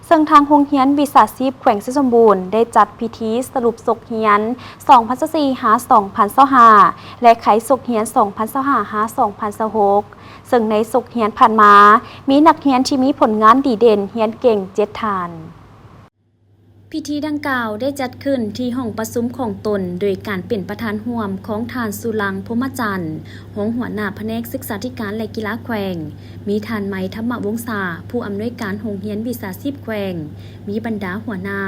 ເຊິ່ງທາງໂຮງຮຽນວິຊາຊີບແຂວງໄຊສົມບູນ ໄດ້ຈັດພິທີສະຫຼຸບສົກຮຽນ ສອງພັນຊາວສີ່ ຫາ ສອງພັນຊາວຫ້າ ແລະ ໄຂສົກຮຽນ ສອງພັນຊາວຫ້າ ຫາ ສອງພັນຊາວຫົກ ເຊິ່ງໃນສົກຮຽນຜ່ານມາ ມີນັກຮຽນທີ່ມີຜົນງານດີເດັ່ນຮຽນເກັ່ງເຈັດທ່ານ. ພິທີດັ່ງກ່າວໄດ້ຈັດຂຶ້ນທີ່ຫ້ອງປະຊຸມຂອງຕົນ ໂດຍການເປັນປະທານຮ່ວມຂອງທ່ານ ສຸລັງ ພົມມະຈັນ ຮອງຫົວໜ້າພະແນກສຶກສາທິການ ແລະ ກິລາແຂວງ, ມີທ່ານ ໄມ ທຳມະວົງສາ ຜູ້ອຳນວຍການໂຮງຮຽນວິຊາຊີບແຂວງ, ມີບັນດາຫົວໜ້າ,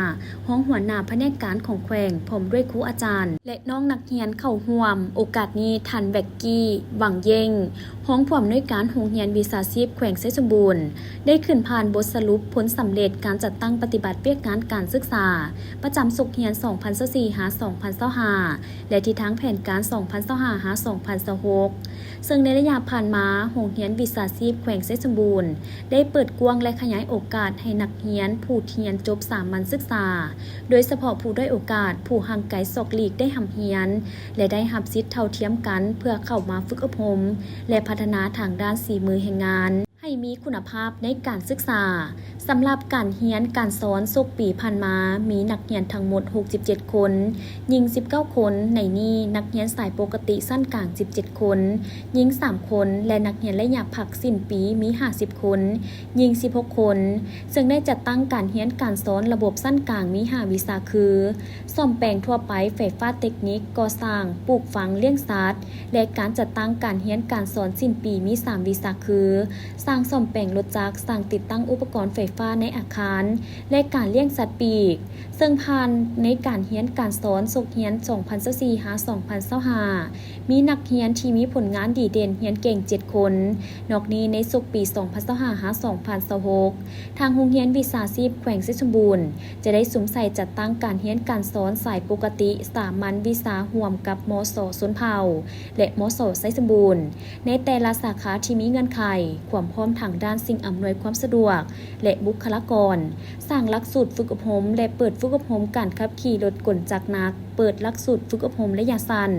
ຮອງຫົວໜ້າພະແນກການຂອງແຂວງ ພ້ອມດ້ວຍຄູອາຈານ ແລະ ນ້ອງນັກຮຽນເຂົ້າຮ່ວມ. ໂອກາດນີ້ ທ່ານ ແວັກກີ້ ຫວັງເຢງ ຮອງຜູ້ອຳນວຍການໂຮງຮຽນວິຊາຊີບແຂວງໄຊສົມບູນ ໄດ້ຂຶ້ນຜ່ານບົດສະຫຼຸບຜົນສຳເລັດການຈັດຕັ້ງປະຕິບັດວຽກງານການສຶກສາ ປະຈຳສົກຮຽນ ສອງພັນຊາວສີ່ ຫາ ສອງພັນຊາວຫ້າ ແລະ ທິດທາງແຜນການ ສອງພັນຊາວຫ້າ ຫາ ສອງພັນຊາວຫົກ ເຊິ່ງໃນໄລຍະຜ່ານມາ, ໂຮງຮຽນວິຊາຊີບແຂວງໄຊສົມບູນ ໄດ້ເປີດກວ້າງ ແລະ ຂະຫຍາຍໂອກາດໃຫ້ນັກຮຽນຜູ້ຮຽນຈົບສາມັນສຶກສາ, ໂດຍສະເພາະຜູ້ດ້ອຍໂອກາດ, ຜູ້ຫ່າງໄກສອກຫຼີກໄດ້ຮ່ຳຮຽນ ແລະ ໄດ້ຮັບສິດເທົ່າທຽມກັນ ເພື່ອເຂົ້າມາຝຶກອົບຮົມ ແລະ ພັດທະນາທາງດ້ານສີມືແຮງງານ ໃຫ້ມີຄຸນນະພາບໃນການສຶກສາ. ສຳລັບການຮຽນການສອນສົກປີຜ່ານມາ ມີນັກຮຽນທັງໝົດ ຫົກສິບເຈັດຄົນ, ຍິງ ສິບເກົ້າຄົນ, ໃນນີ້ນັກຮຽນສາຍປົກກະຕິຊັ້ນກາງ ສິບເຈັດຄົນ, ຍິງ ສາມຄົນ ແລະ ນັກຮຽນໄລຍະພັກສິ້ນປີມີ ຫ້າສິບຄົນ, ຍິງ ສິບຫົກຄົນ, ເຊິ່ງໄດ້ຈັດຕັ້ງການຮຽນການສອນລະບົບຊັ້ນກາງມີ ຫ້າວິຊາຄື ສ້ອມແປງທົ່ວໄປ, ໄຟຟ້າເຕັກນິກ, ກໍ່ສ້າງ, ປູກຝັງ, ລ້ຽງສັດ ແລະ ການຈັດຕັ້ງການຮຽນການສອນສິ້ນປີມີ ສາມວິຊາຄື ຊ່າງສ້ອມແປງລົດຈັກ, ຊ່າງຕິດຕັ້ງອຸປະກອນໄຟຟ້າໃນອາຄານ ແລະ ການລ້ຽງສັດປີກ. ເຊິ່ງຜ່ານໃນການຮຽນການສອນສົກຮຽນ ສອງພັນຊາວສີ່ ຫາ ສອງພັນຊາວຫ້າ ມີນັກຮຽນທີ່ມີຜົນງານດີເດັ່ນຮຽນເກັ່ງ ເຈັດຄົນ. ນອກນີ້ໃນສົກປີ ສອງພັນຊາວຫ້າ ຫາ ສອງພັນຊາວຫົກ ທາງໂຮງຮຽນວິຊາຊີບແຂວງໄຊສົມບູນ ຈະໄດ້ສຸມໃສ່ຈັດຕັ້ງການຮຽນການສອນສາຍປົກກະຕິ, ສາມັນ, ວິຊາຮ່ວມກັບ ມສ ຊົນເຜົ່າ ແລະ ມສ ໄຊສົມບູນ ໃນແຕ່ລະສາຂາທີ່ມີເງື່ອນໄຂ, ຄວາມພ້ອມທາງດ້ານສິ່ງອຳນວຍຄວາມສະດວກ ແລະ ບຸກຄະລາກອນ, ສ້າງຫຼັກສູດຝຶກອົບຮົມ ແລະ ເປີດຝຶກອົບຮົມການຂັບຂີ່ລົດກົນຈັກໜັກ, ເປີດຫຼັກສູດຝຶກອົບຮົມໄລຍະສັ້ນ,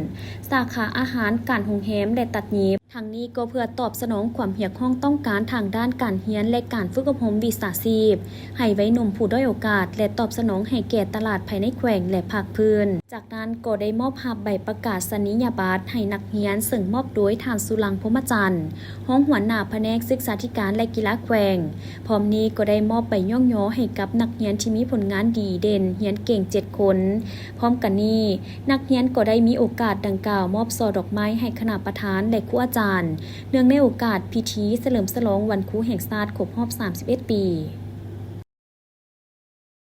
ສາຂາອາຫານ, ການໂຮງແຮມ ແລະ ຕັດຫຍິບ. ທັງນີ້ກໍເພື່ອຕອບສະໜອງຄວາມຮຽກຮ້ອງຕ້ອງການທາງດ້ານການຮຽນ ແລະ ການຝຶກອົບຮົມວິຊາຊີບ ໃຫ້ໄວໜຸ່ມຜູ້ດ້ອຍໂອກາດ ແລະ ຕອບສະໜອງໃຫ້ແກ່ຕະຫຼາດພາຍໃນແຂວງ ແລະ ພາກພື້ນ. ຈາກນັ້ນກໍໄດ້ມອບຮັບໃບປະກາສະນີຍະບັດໃຫ້ນັກຮຽນ, ເຊິ່ງມອບໂດຍທ່ານ ສຸລັງ ພົມມະຈັນ ຮອງຫົວໜ້າພະແນກສຶກສາທິການ ແລະ ກິລາແຂວງ. ພ້ອມນີ້ກໍໄດ້ມອບໃບຍ້ອງຍໍໃຫ້ກັບນັກຮຽນທີ່ມີຜົນງານດີເດັ່ນຮຽນເກັ່ງ ເຈັດຄົນ. ພ້ອມກັນນີ້, ນັກຮຽນກໍໄດ້ມີໂອກາດດັ່ງກ່າວມອບຊ່ອດອກໄມ້ໃຫ້ຄະນະປະທານ ແລະ ຄູອາຈານ ເນື່ອງໃນໂອກາດພິທີສະເຫຼີມສະຫຼອງວັນຄູແຫ່ງຊາດຄົບຮອບ ສາມສິບເອັດ ປີ.